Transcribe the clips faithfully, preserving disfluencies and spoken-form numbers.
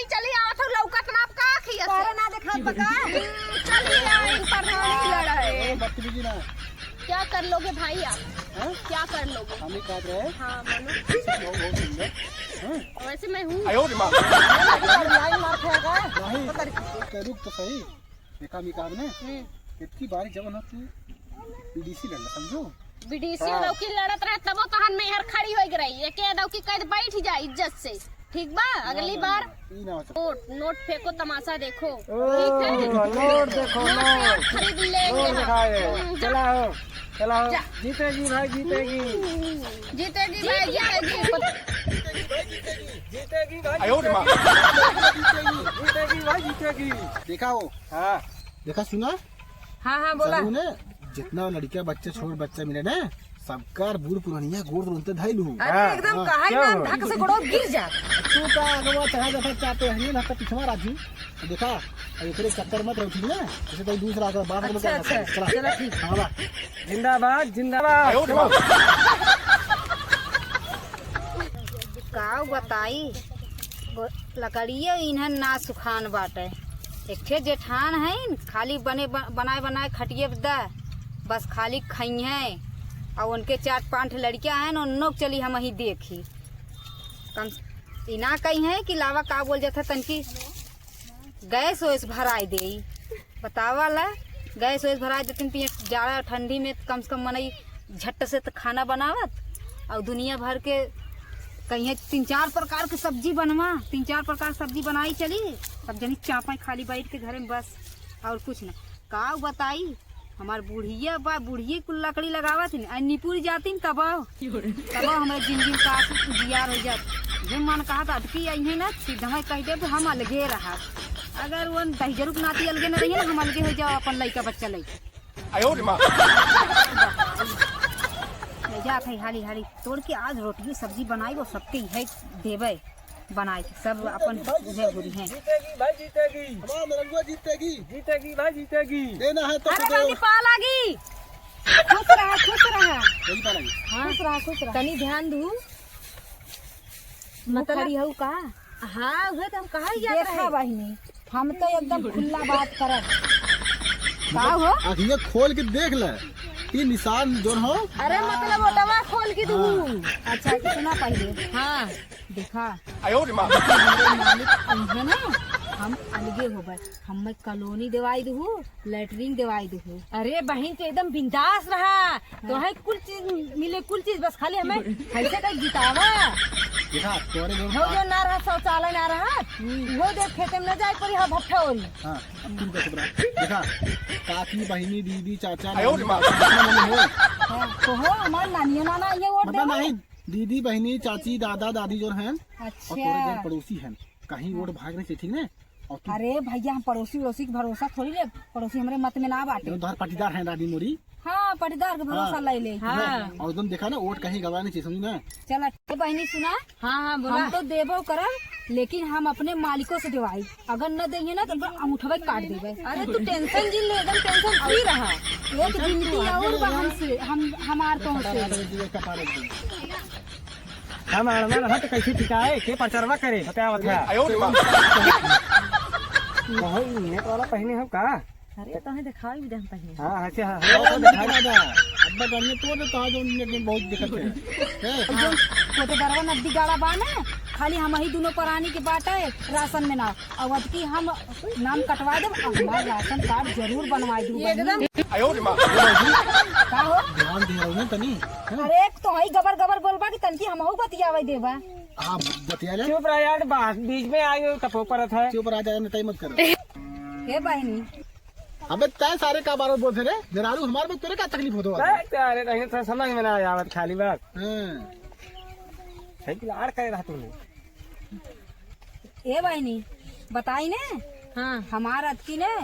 चली आवत हो, लौकत ना, आप का खिया से? तोहरा ना देखात बा का? चली आई, प्रधानी लड़ा है। ए, बदतमीजी ना। क्या कर लोगे भाई आप? हैं? क्या कर लोगे? हम ही कह रहे हैं। हाँ, बोलो। बहुत, बहुत सुंदर। हैं? वैसे मैं हूँ। आयो रे माँ। लाइन मार खाएगा। नहीं। पकड़ के। रुक तो सही। देखा, हम ही कहा ना। हम्म। इतनी बारी जवन हो तू बीडीसी लड़ ले, समझो? बीडीसी हाँ। दौकी लड़त रहे, तबो तहन में हर खड़ी होई रही। एके दौकी कह दे, बैठ जा इज्जत से, ठीक बा? अगली ना, बार ना, ई ना हो सकता। नोट, नोट फेंको, तमाशा देखो, ओ, ठीक है? नोट देखो, नोट नोट। प्याज खरीद लेंगे नोट हम। दिखाए। हम्म, जा। चला हो, चला हो। जा। जीतेगी भाई, जीतेगी। जीतेगी भाई, जीतेगी। जीतेगी भाई, आयो रे माँ। जीतेगी। जीतेगी भाई, जीतेगी। देखा हो? हाँ। देखा सुना? हाँ, हाँ, बोला। जरूर ने, जितना लड़किया बच्चे, छोट बच्चे मिले ना, सबकार बूढ़ पुरनिया गोड़ रोनते धइलू। अरे, हाँ, एकदम हाँ। कहा ही क्या ना, हो? धक से गोड़ो गिर जा। तू का अगवा चढ़ा जाता चाहते हैं, ना तो पिछवा राजी। देखा, अब एकरे चक्कर मत रहो, ठीक ना? जैसे कोई दूसरा आकर बात अच्छा, अच्छा, चला। चला, ठीक। हाँ, बा। जिंदाबाद, जिंदाबाद। आयो रे बाप। का बताई, गो-, लकड़ियो इन्हन ना सुखान बाटे। एक ठे जेठान हईन, खाली बने ब-, बनाए बनाए खटिए द, बस खाली खइहें। और उनके चार पांच ठे लड़कियां हैं, उन्नो के चली हम ही देखी। कम स-, ई ना कही हैं कि लावा का बोल जाता तनकी गैस वैस भराए देई। बतावा ला, गैस वैस भराए देतिन, पिए जाड़ा ठंडी में कम से कम मनई झट से त खाना बनावत, और दुनिया भर के कहिए तीन चार प्रकार के सब्जी बनवा, तीन चार प्रकार के सब्जी बनाई चली, सब जनी चापा खाली बैठ के घरे में बस, और कुछ ना। का बताई, हमार बुढ़िया बा, बुढ़िया कुल लकड़ी लगावत ही, आ निपुर जाती न तब, तब हमरा जिंदगी का उजियार हो जात। जे मन कहा था अटकी आई है ना, सीधा कह दे तो हम अलगे रहा। अगर वो दहिजरू के नाती अलगे न रही ना, हम अलगे हो जाओ अपन लइका बच्चा लइका। आयो रे माँ। ले जात है हाली हाली तोड़ के आज रोटी सब्जी बनाई, वो सबके है देवे बनाई के, सब अपन उहे घुरी हैं। जीतेगी भाई, जीतेगी। हमारा मेरंगुआ जीतेगी। जीतेगी भाई, जीतेगी। देना है तो अरे दे। रानी पा लागी। खुश रहा, खुश रहा। यही पा लागी। हाँ। खुश रहा, खुश रहा। तनी ध्यान दू। मतलब खड़ी हऊ का? हाँ, उहे तो हम कहा ही जात देखा रहे। बहिनी, हम तो एकदम खुला बात करब। का हो? आँखिया खोल के देख ले, ई निशान जोन हो। अरे मतलब ओटवा खोल के दू। हाँ। अच्छा, सुना पहिले। हाँ। देखा, आयो रे माँ। हमरे मालिक अइहे ना, हम अलगे होबे। हमें कॉलोनी देवाई दहू, लैट्रिन देवाई दहू। अरे बहिन, तू एकदम बिंदास रहा, तोहे कुल चीज मिले, कुल चीज, बस खाली हमें ऐसे कहीं जितावा। देखा, तोरे लोग हो जो ना रहा, शौचालय ना रहा, हम्म। वो देख खेते में न जाए पड़ी, हाँ, भट्ठा ओरी। हाँ, अब तू का चुप रहा। देखा, काकी, बहिनी, दीदी, चाचा, आयो रे माँ। नानी, हो। हाँ, तो हो, हमार नानिया नाना ये वोट मतलब देवे। नहीं, दीदी, बहिनी, चाची, दादा, दादी जो हैं, अच्छा। और तोरे घर पड़ोसी हैं, कहीं वोट भाग नहीं से, ठीक ना? और तू अरे भैया, हम पड़ोसी उड़ोसी के भरोसा थोड़ी ले, पड़ोसी हमरे मत में ना बाटे। एकदम तोहार पाटीदार हैं दादी मोरी। हाँ, पाटीदार के भरोसा हाँ। ले ले। हाँ। और एकदम देखा ना, वोट कहीं गवा नहीं चाहिए, समझी ना? चला, ए बहिनी सुना, हाँ, हाँ, बोला। हम तो देबो करब, लेकिन हम अपने मालिकों से देवाई। अगर न देइहे ना, तो ओकर अंगूठवे काट देबे। अरे, तू tension जिन ले, एकदम tension free रहा। एक गिनती और बा हमसे, हम, हमार तो से। हम अड़ना रहा तो कैसे टिकाए, के प्रचारवा करे, बतावत है। आयो रे बाप। बहुत नेट वाला पहने हो का? अरे, तोहे देखाई भी दे हम पहिले। हाँ, हाँ, अच्छा, हाँ, ए, हाँ, हाँ, दिखा दादा, अब्बा जानिए तो ना, तो आज उनने दिन बहुत दिक्कत है। ए, जो कोटेदरवा नदी गाड़ा बा ना, खाली हम ही दोनों परानी के बाटे, राशन में ना। अवध की हम नाम कटवा देब, अब हमार राशन कार्ड जरूर बनवा दू एकदम। आयो रे माँ। का हो? ध्यान दे रहो ना तनी, है ना? अरे, एक तो हई गबर गबर बोलबा कि तनकी हमहू बतियावे देबा। हाँ, बतिया ले। चुप रह यार, बा-, बीच में आई हो, तपो परत है। चुप रह जा, नटाई मत कर। हे बहिनी, अबे तय सारे का बार बार बोलते रे, मेहरारू हमार में तोरे का तकलीफ होतो है? अरे, अरे, नहीं तो समझ में ना आवत खाली बात। हाँ। सही की लाड़ करे रहा तूने। ए बहिनी, बताई ने? हाँ। हमार अतकी ने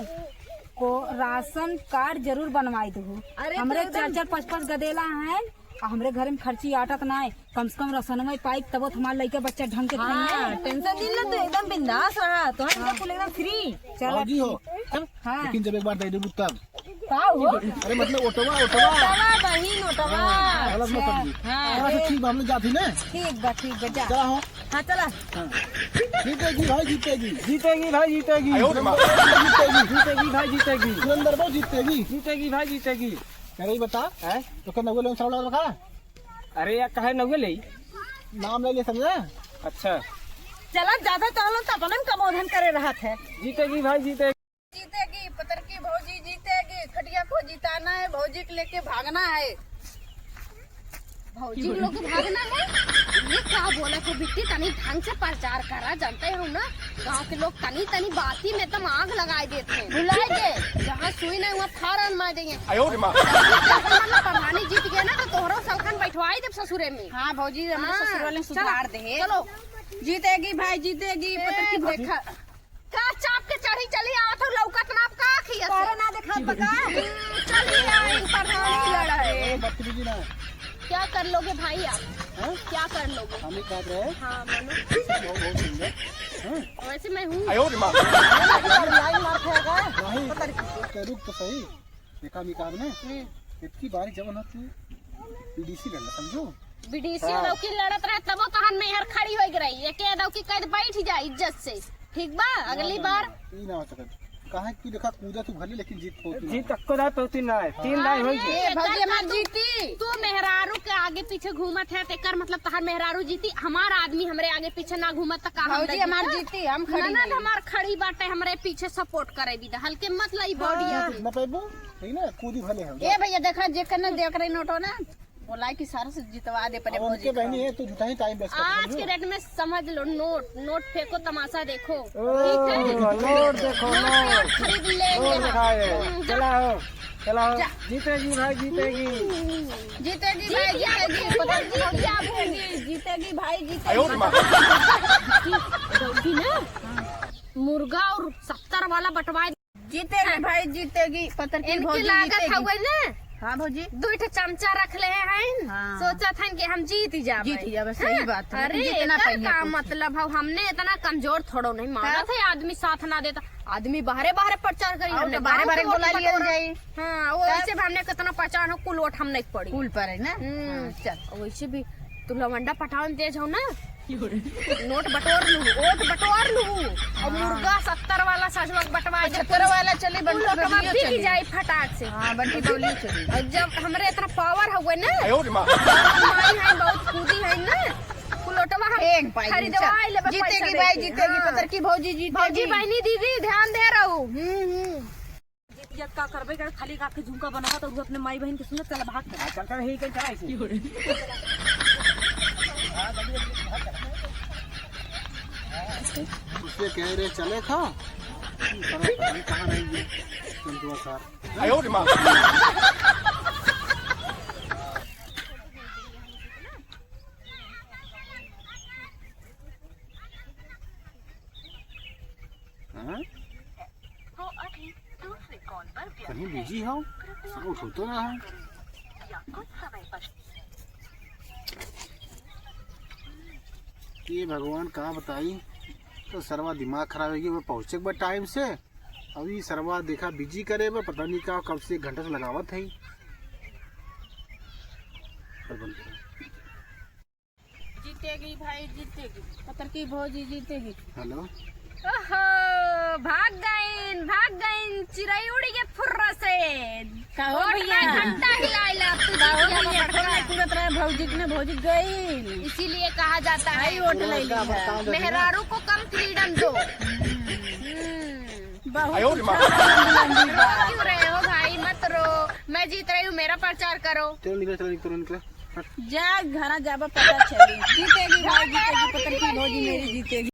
को राशन कार्ड जरूर बनवाई दहु। अरे, हमरे तो एकदम चार चार पाँच पाँच गदेला हैं, आ हमरे घर में खर्ची आटत ना है। कम से कम राशन में पाइब, तबो तो हमार लइका बच्चा ढंग के हाँ, खाइए। Tension जिन ले, तू एकदम बिंदास रहा, तोहर हाँ। बिल्कुल एकदम free। चलो। बाबूजी हो, हाँ। लेकिन जब एक बार दे देबू तब। का हो? अरे मतलब ओटवा, ओटवा। ओटवा बहिन, ओटवा। हाँ, गलत मत समझी। हाँ। हाँ, अच्छा, ठीक बा, हमने जात ही ना। ठीक बा, ठीक बा, जा। चला हो। हाँ, चला। हाँ। जीतेगी भाई, जीतेगी। जीतेगी भाई, जीतेगी। आयो रे माँ। जीतेगी। जीतेगी भाई, जीतेगी। सुरेंद्र भाई, जीतेगी। जीतेगी भाई, जीतेगी। अरे, ये बता, हैं? तो क्या नगुल में सवाल रखा? अरे यार, काहे नगुल है? नाम ले ले, समझा? अच्छा। चला, ज्यादा चलो तो अपने में कमोधन करे रहत है। जीतेगी भाई, जीतेगी। जीतेगी, पतरकी भौजी जीतेगी, खटिया को जिताना है, भौजी के लेके भागना है। भौजी लोग के भागना है? ये का बोला तो बिट्टी, तनी ढंग से प्रचार करा, जानते हो ना, गांव के लोग तनी तनी बाती में तम आग लगाए देते हैं। भुलाए दे, जहाँ सुई नहीं वहाँ फारन मार देंगे। आयो रे माँ। मतलब प्रधानी जीत गया ना तो तोहरो सलखन बैठवाई देब ससुरे में। हाँ भौजी, हमारे हाँ, ससुर वाले चलो, सुधार दे। चलो। जीतेगी भाई, जीतेगी, ए, पतरकी भौजी। देखा। का चाप के चढ़ी चली आवत हो, लौकत ना आप का अखिया से? तारा ना देखात बा का? चली आई प्रधानी लड़ा है। ए, बदतमीजी ना। क्या कर लोगे भाई आप? हाँ? क्या कर लोगे? हम ही कहत रहे। हाँ, बोलो। बहुत, बहुत सुंदर। हाँ? वैसे मैं हूँ। आयो रे माँ। लाइन मार खाएगा। नहीं, पता नहीं। रुक तो सही। देखा, हम ई कहब ना, हम्म। इतकी बारी जवन हो तू बीडीसी लड़ ले, समझो? बीडीसी हाँ। दौकी लड़त रहे, तबो तहन में हर खड़ी होई रही। एके दौकी कह बैठ जा इज्जत से, ठीक बा? अगली ना, बार ना, ई ना हो सकत। काहे कि देखा, कूदा तू भले, लेकिन जीत हो तू ना। जीत तक्को दाई पौती ना है, तीन दाई होई गई। ए, भौजी हमार जीती। तू मेहरारू के आगे पीछे घूमत है, तेकर मतलब तहार मेहरारू जीती। हमार आदमी हमरे आगे पीछे ना घूमत, त का हम भौजी जीती? हमार जीती, हम खड़ी ननद नहीं। हमार खड़ी बाटे, हमरे पीछे सपोर्ट करे भी द, हल्के मत लाई बॉडी हाँ। अभी। ना पैबू, ठीक ना, कूदी भले हम। ए भैया, देखा, जे करना दे करे नोटो ना, बोला कि सारा से जितवा दे, पहले अब भौजी उनके बहनी का। है, तू झूठा ही टाइम वेस्ट कर आज रही के हो। डेट में समझ लो, नोट, नोट फेंको, तमाशा देखो। ओ, ठीक है? नोट देखो, नोट नोट। खरीद लेंगे नोट हम। दिखाए। हम्म, चला हो, चला हो। जा। जीतेगी भाई, जीतेगी। जीतेगी भाई, जीतेगी। जीतेगी, जीतेगी भाई, जीतेगी। आयो रे माँ। जीतेगी ना। मुर्गा और सत्तर वाला बंटवाए। जीतेगी हाँ। भाई, जीतेगी। पतरकी इनकी भौजी लागत जीतेगी। हवे ना। हाँ भौजी। दो ठो चमचा रख ले हैं। हाँ। सोचत हैं कि हम जीत जाबे। जीत जाबे, सही हाँ। बात है। अरे, जीतना एकर चाहिए का कुछ। मतलब है, हमने इतना कमजोर थोड़ो नहीं माना हाँ। था, आदमी साथ ना देता। आदमी बाहरे बाहरे प्रचार करी, और हमने तो बाहरे गाँव बाहरे के बोला लोग लिया बटोरा। जाई। हाँ, वो तब? वैसे भी हमने कितना पहचान हो, कुल वोट हम नहीं पड़ी। कुल पर है ना? हम्म। हाँ, चल। वैसे भी तू लवंडा पटावन तेज हो ना, नोट बटोर लू, वोट बटोर लू, और हाँ। मुर्गा सत्तर वाला सजवा बटवा दे, पचहत्तर वाला चली, कुल बंटी वोटवा बबलियो बिक चली। जाई फटाक से। हाँ, बंटी बबलियो चली। और जब हमरे इतना पावर हवे ना, आयो रे माँ। माई है, बहुत कूदी है ना, कुल वोटवा हम एक पाई खरीदवा चल। लेबे जीतेगी पैसा भाई, देके। जीतेगी, हाँ। पतरकी भौजी जीतेगी। भौजी बहनी दीदी ध्यान दे रहू। हम्म, हम्म। जीत जात का करबे कर, खाली गाँव के झुमका बनावा तो अपने माई बहन के सुनत चला भाग के। हाँ, चल, चल, यही कहीं चला इसे। उससे कह रहे चले खा। पर पता नहीं कहाँ रह गया। संतुआ सार। आयो रे माँ। हाँ? वो अभी दूसरे कॉल पर व्यस्त कहीं है। बिजी हो? कृपया साउंड होतो ना है। या कुछ समय पश्चात। ये भगवान का बताई, तो सरवा दिमाग खराब होगी, वो पहुँचे एक बार टाइम से। अभी सरवा देखा बिजी करे बा, पता नहीं का कब से एक घंटा से लगावत है। जीतेगी भाई, जीतेगी। पतरकी भौजी जीतेगी। हेलो। ओहो, भाग गईन, भाग गईन, चिरई उड़ी के फुर्र से। का हो वोट भैया? का घंटा हिलाइला, तू का हो जीत गया भैया? बड़का। फोन नहीं पूरत रहे भौजी के ने, भौजी गईन। इसीलिए कहा जाता है, आई वोट ले ली है। मेहरारू को कम फ्रीडम दो। हम्म। बहुत आयो रे माँ। रो क्यों रहे हो भाई, मत रो। मैं जीत रही हूँ, मेरा प्रचार करो। चलो निकल, चलो निकल, निकल। जा, घरा जाबा, पता चली। जीतेगी भाई, जीतेगी, पतरकी भौजी मेरी जीतेगी।